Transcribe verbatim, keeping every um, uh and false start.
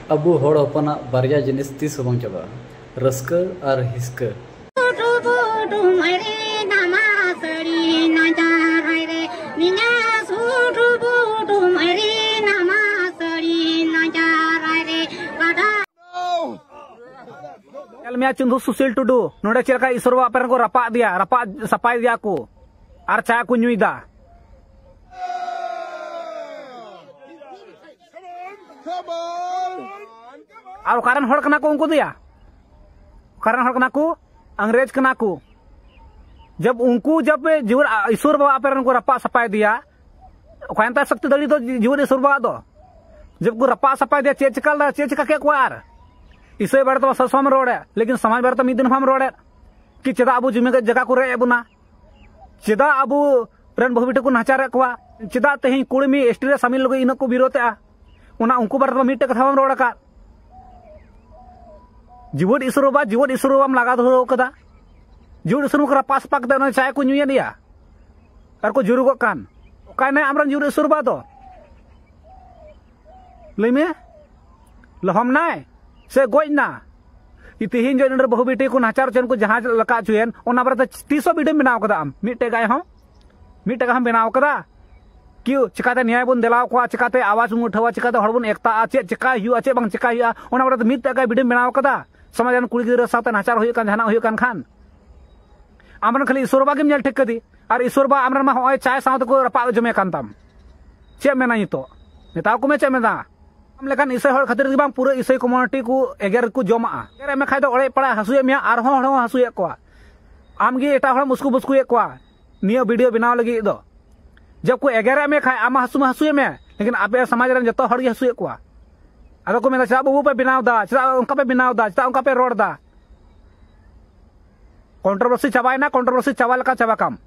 ᱟᱵᱚ ᱦᱚᱲ ᱦᱚᱯᱚᱱᱟᱜ ᱵᱟᱨᱭᱟ ᱡᱤᱱᱤᱥ ᱛᱤᱥ ᱦᱚᱸ ᱵᱟᱝ ᱪᱟᱵᱟᱜᱼᱟ, ᱨᱟᱹᱥᱠᱟᱹ ᱟᱨ ᱦᱤᱥᱠᱟᱹ᱾ ᱧᱮᱞ ᱢᱮᱭᱟ ᱪᱩᱱᱫᱩ ᱥᱩᱥᱤᱞ ᱴᱩᱰᱩ, ᱱᱚᱰᱮ ᱪᱮᱫ ᱞᱮᱠᱟ ᱤᱥᱚᱨ ᱵᱟᱵᱟ ᱟᱯᱮ ᱨᱮᱱ ᱠᱚ ᱨᱟᱯᱟᱜ ᱫᱮᱭᱟ, ᱨᱟᱯᱟᱜ ᱥᱟᱯᱟᱭ ᱫᱮᱭᱟ ᱠᱚ, ᱟᱨ ᱪᱟ ᱠᱚ ᱧᱩᱭᱫᱟ᱾ ᱟᱨ ᱚᱠᱟᱨᱮᱱ ᱦᱚᱲ ᱠᱟᱱᱟ ᱠᱚ ᱩᱱᱠᱩ ᱫᱚᱭᱟ? ᱚᱠᱟᱨᱮᱱ ᱦᱚᱲ ᱠᱟᱱᱟ ᱠᱚ? ᱤᱝᱨᱮᱡᱽ ᱠᱟᱱᱟ ᱠᱚ᱾ ᱡᱟᱵ ᱩᱱᱠᱩ ᱡᱟᱵ ᱡᱤᱣᱟᱹ ᱤᱥᱚᱨ ᱵᱟᱵᱟ ᱟᱯᱮ ᱨᱮᱱ ᱠᱚ ᱨᱟᱯᱟᱜ ᱥᱟᱯᱟᱭ ᱫᱮᱭᱟ, ᱚᱠᱟᱭᱮᱱ ᱛᱟᱭ ᱥᱚᱠᱛᱤ ᱫᱟᱲᱮ ᱫᱚ ᱡᱤᱣᱟᱹ ᱤᱥᱚᱨ ᱵᱟᱵᱟ ᱫᱚ? ᱡᱟᱵ ᱠᱚ ᱨᱟᱯᱟᱜ ᱥᱟᱯᱟᱭ ᱫᱮᱭᱟ, ᱪᱮᱫ ᱪᱤᱠᱟ ᱞᱮᱫᱟ? ᱪᱮᱫ ᱪᱤᱠᱟ ᱠᱮᱫ ᱠᱚᱣᱟ? ᱟᱨ ᱤᱥᱟᱹᱭ ᱵᱟᱨᱮ ᱛᱮ ᱥᱚᱥᱚᱢ ᱨᱚᱲᱮᱫ, ᱞᱮᱠᱤᱱ ᱥᱚᱢᱟᱡᱽ ᱵᱟᱨᱮ ᱛᱮ ᱢᱤᱫ ᱫᱤᱱ ᱦᱚᱸ ᱵᱟᱢ ᱨᱚᱲᱮᱫ᱾ ᱠᱤ ᱪᱮᱫᱟᱜ ᱟᱵᱚ ᱡᱩᱢᱤ ᱡᱟᱭᱜᱟ ᱠᱚ ᱨᱮᱡ ᱮᱫ ᱵᱚᱱᱟ? ᱪᱮᱫᱟᱜ ᱟᱵᱚ ᱨᱮᱱ ᱵᱟᱹᱦᱩ ᱵᱤᱴᱤ ᱠᱚ ᱱᱟᱦᱟᱪᱟᱨᱮᱫ ᱠᱚᱣᱟ? ᱪᱮᱫᱟᱜ ᱛᱮᱦᱮᱧ ᱠᱩᱲᱢᱤ ᱮᱥᱴᱤ ᱨᱮ ᱥᱟᱢᱤᱞ ᱞᱟᱹᱜᱤᱫ ᱤᱱᱟᱹᱜ ᱠᱚ ᱵᱤᱨᱳᱫᱮᱜᱼᱟ? ᱚᱱᱟ ᱩᱱᱠᱩ ᱵᱟᱨᱮ ᱛᱮ ᱢᱤᱫᱴᱮᱡ ᱠᱟᱛᱷᱟ ᱵᱟᱢ ᱨᱚᱲ ᱟᱠᱟᱫ᱾ ᱡᱤᱣᱟᱹᱫ ᱤᱥᱚᱨ ᱵᱟᱵᱟ, ᱡᱤᱣᱟᱹᱫ ᱤᱥᱚᱨ ᱵᱟᱵᱟᱢ ᱞᱟᱜᱟ ᱫᱷᱩᱨᱟᱹᱣ ᱠᱟᱫᱟ᱾ ᱡᱤᱣᱟᱹᱫ ᱤᱥᱚᱨ ᱵᱟᱵᱟ ᱠᱚ ᱨᱟᱯᱟᱜ ᱥᱟᱯᱟᱜ ᱠᱟᱛᱮ ᱚᱱᱟ ᱪᱟᱭ ᱠᱚ ᱧᱩᱭᱮᱫ ᱭᱟ ᱟᱨ ᱠᱚ ᱡᱩᱨᱩᱜᱚᱜ ᱠᱟᱱ᱾ ᱚᱠᱟᱭᱱᱟᱭ ᱟᱢᱨᱮᱱ ᱡᱤᱣᱟᱹᱫ ᱤᱥᱚᱨ ᱵᱟᱵᱟ ᱫᱚ? ᱞᱟᱹᱭ ᱢᱮ, ᱞᱚᱦᱚᱢ ᱱᱟᱭ ᱥᱮ ᱜᱚᱡ ᱱᱟ? ᱛᱮᱦᱮᱧ ᱡᱚ ᱱᱚᱰᱮ ᱵᱟᱹᱦᱩ ᱵᱤᱴᱤ ᱠᱚ ᱱᱟᱦᱟᱪᱟᱨ ᱦᱚᱪᱚᱭᱮᱱ ᱠᱚ, ᱡᱟᱦᱟᱸ ᱞᱮᱠᱟ ᱦᱚᱪᱚᱭᱮᱱ, ᱚᱱᱟ ᱵᱟᱨᱮᱛᱮ ᱛᱤᱥ ᱦᱚᱸ ᱵᱷᱤᱰᱤᱭᱳᱢ ᱵᱮᱱᱟᱣ ᱠᱟᱫᱟ ᱟᱢ? ᱢᱤᱫᱴᱮᱡ ᱜᱟᱭ ᱦᱚᱸ, ᱢᱤᱫᱴᱮᱡ ᱜᱟᱭ ᱦᱚᱸ ᱵᱮᱱᱟᱣ ᱠᱟᱫᱟ? ᱠᱤ ᱪᱤᱠᱟᱛᱮ ᱱᱮᱭᱟᱭ ᱵᱚᱱ ᱫᱮᱞᱟᱣ ᱠᱚᱣᱟ, ᱪᱤᱠᱟᱛᱮ ᱟᱣᱟᱡ ᱵᱚᱱ ᱩᱴᱷᱟᱹᱣᱟ, ᱪᱤᱠᱟᱛᱮ ᱦᱚᱲ ᱵᱚᱱ ᱮᱠᱛᱟᱜᱼᱟ, ᱪᱮᱫ ᱪᱤᱠᱟᱭ ᱦᱩᱭᱩᱜᱼᱟ, ᱪᱮᱫ ᱵᱟᱝ ᱪᱤᱠᱟᱭ ᱦᱩᱭᱩᱜᱼᱟ, ᱚᱱᱟ ᱵᱟᱨᱮᱛᱮ ᱢᱤᱫᱴᱮᱡ ᱜᱟᱭ ᱵᱷᱤᱰᱤᱭᱳᱢ ᱵᱮᱱᱟᱣ ᱠᱟᱫᱟ? ᱥᱚᱢᱟᱡᱽ ᱨᱮᱱ ᱠᱩᱲᱤ ᱜᱤᱫᱽᱨᱟᱹ ᱥᱟᱶᱛᱮ ᱱᱟᱦᱟᱪᱟᱨ ᱦᱩᱭᱩᱜ ᱠᱟᱱ, ᱡᱟᱦᱟᱱᱟᱜ ᱦᱩᱭᱩᱜ ᱠᱟᱱ ᱠᱷᱟᱱ ᱟᱢ ᱨᱮᱱ ᱠᱷᱟᱹᱞᱤ ᱤᱥᱚᱨ ᱵᱟᱵᱟ ᱜᱮᱢ ᱧᱮᱞ ᱴᱷᱤᱠ ᱠᱟᱫᱮ, ᱟᱨ ᱤᱥᱚᱨ ᱵᱟᱵᱟ ᱟᱢ ᱨᱮᱱ ᱢᱟ ᱦᱚᱸᱜᱼᱚᱭ ᱪᱟᱭ ᱥᱟᱶ ᱛᱮᱠᱚ ᱨᱟᱯᱟᱜ ᱡᱚᱢᱮ ᱠᱟᱱ ᱛᱟᱢ᱾ ᱪᱮᱫ ᱢᱮᱱᱟ ᱱᱤᱛᱚᱜ? ᱢᱮᱛᱟᱣ ᱠᱚ ᱢᱮ, ᱪᱮᱫ ᱢᱮᱱᱟ? ᱟᱢ ᱞᱮᱠᱟᱱ ᱤᱥᱟᱹᱭ ᱦᱚᱲ ᱠᱷᱟᱹᱛᱤᱨ ᱜᱮ ᱵᱟᱝ, ᱯᱩᱨᱟᱹ ᱤᱥᱟᱹᱭ ᱠᱚᱢᱤᱭᱩᱱᱤᱴᱤ ᱠᱚ ᱮᱜᱮᱨ ᱠᱚ ᱡᱚᱢᱟᱜᱼᱟ᱾ ᱮᱜᱮᱨ ᱮᱢ ᱠᱷᱟᱡ ᱫᱚ ᱚᱲᱮᱡ ᱯᱟᱲᱟ ᱦᱟᱹᱥᱩᱭᱮᱫ ᱢᱮᱭᱟ, ᱟᱨᱦᱚᱸ ᱦᱚᱲ ᱦᱚᱸ ᱦᱟᱹᱥᱩᱭᱮᱫ ᱠᱚᱣᱟ᱾ ᱟᱢ ᱜᱮ ᱮᱴᱟᱜ ᱦᱚᱲᱮᱢ ᱩᱥᱠᱩ ᱵᱩᱥᱠᱩᱭᱮᱫ ᱠᱚᱣᱟ ᱱᱤᱭᱟᱹ ᱵᱷᱤᱰᱤᱭᱳ ᱵᱮᱱᱟᱣ ᱞᱟᱹᱜᱤᱫ ᱫᱚ᱾ ᱡᱚᱵ ᱠᱚ ᱮᱜᱮᱨᱮᱫ ᱢᱮ ᱠᱷᱟᱡ, ᱟᱢ ᱢᱟ ᱦᱟᱹᱥᱩ ᱢᱟ ᱦᱟᱹᱥᱩᱭᱮᱫ ᱢᱮ, ᱞᱮᱠᱤᱱ ᱟᱯᱮ ᱥᱚᱢᱟᱡᱽ ᱨᱮᱱ ᱡᱚᱛᱚ ᱦᱚᱲ ᱜᱮ ᱦᱟᱹᱥᱩᱭᱮᱫ ᱠᱚᱣᱟ᱾ ᱟᱫᱚ ᱠᱚ ᱢᱮᱱᱫᱟ, "ᱪᱮᱫᱟᱜ ᱵᱟᱹᱵᱩ ᱯᱮ ᱵᱮᱱᱟᱣ ᱮᱫᱟ? ᱪᱮᱫᱟᱜ ᱚᱱᱠᱟ ᱯᱮ ᱵᱮᱱᱟᱣ ᱮᱫᱟ? ᱪᱮᱫᱟᱜ ᱚᱱᱠᱟ ᱯᱮ ᱨᱚᱲ ᱮᱫᱟ?" ᱠᱚᱱᱴᱨᱳᱵᱷᱟᱨᱥᱤ ᱪᱟᱵᱟᱭᱮᱱᱟ, ᱠᱚᱱᱴᱨᱳᱵᱷᱟᱨᱥᱤ ᱪᱟᱵᱟ ᱞᱮᱠᱟ ᱪᱟᱵᱟ ᱠᱟᱢ᱾